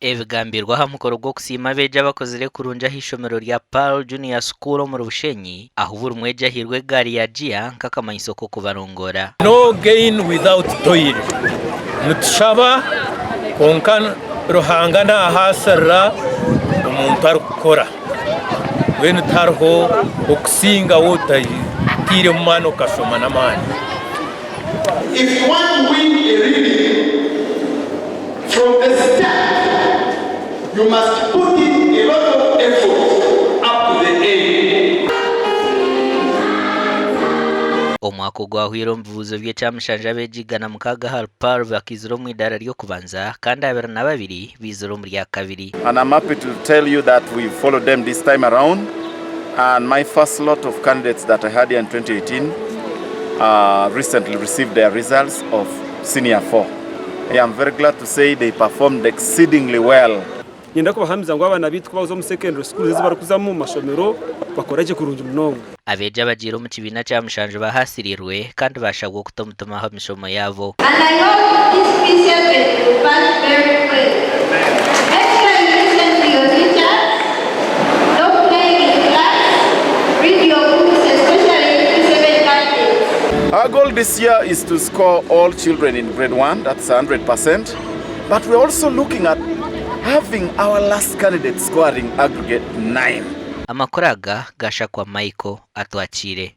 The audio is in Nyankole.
Ebigambirwe aha mukoro gw'okusiima abeegi abakozire kurungi aha ishomero rya Pearl Junior School omuri Bushenyi ahu buri mwegi ahairwe egaari ya giya nk'akamanyiso k'okubarongoora. No gain without toil. Nitushaba kwonka Ruhanga nahaasirira omuntu arikukora. Mbwenu tihariho okusinga waaba otatairemu maani okashoma n'amaani. If you want to win a relay from the start, you must put in a lot of effort up to the end. Omwaka ogwahweire omu bibuuzo by'ekyamushanju abeegi 106 ahari Pearl bakaizira omu idaara ry'okubanza kandi 22 baizire omu rya kabiri. And I'm happy to tell you that we followed them this time around and my first lot of candidates that I had here in 2018 uh, recently received their results of senior 4. I am very glad to say they performed exceedingly well. Niinyenda kubahamiza ngu abaana baitu ku bakuza omu secondary schools ezi barikuzamu omu mashomero bakora gye kurungi munonga. Abeegi abagiire omu kibiina kya mushanju bahaasirirwe kandi baashabwa okuta omutima aha mishomo yaabo. And I hope this P7 will pass very well. Make sure you listen to your teachers, stop playing in class, read your books especially P7 candidates. Our goal this year is to score all children in grade 1, that's 100%. But we're also looking at having our last candidate scoring aggregate 9. Amakuru aga gashakwa Michael Atwakiire.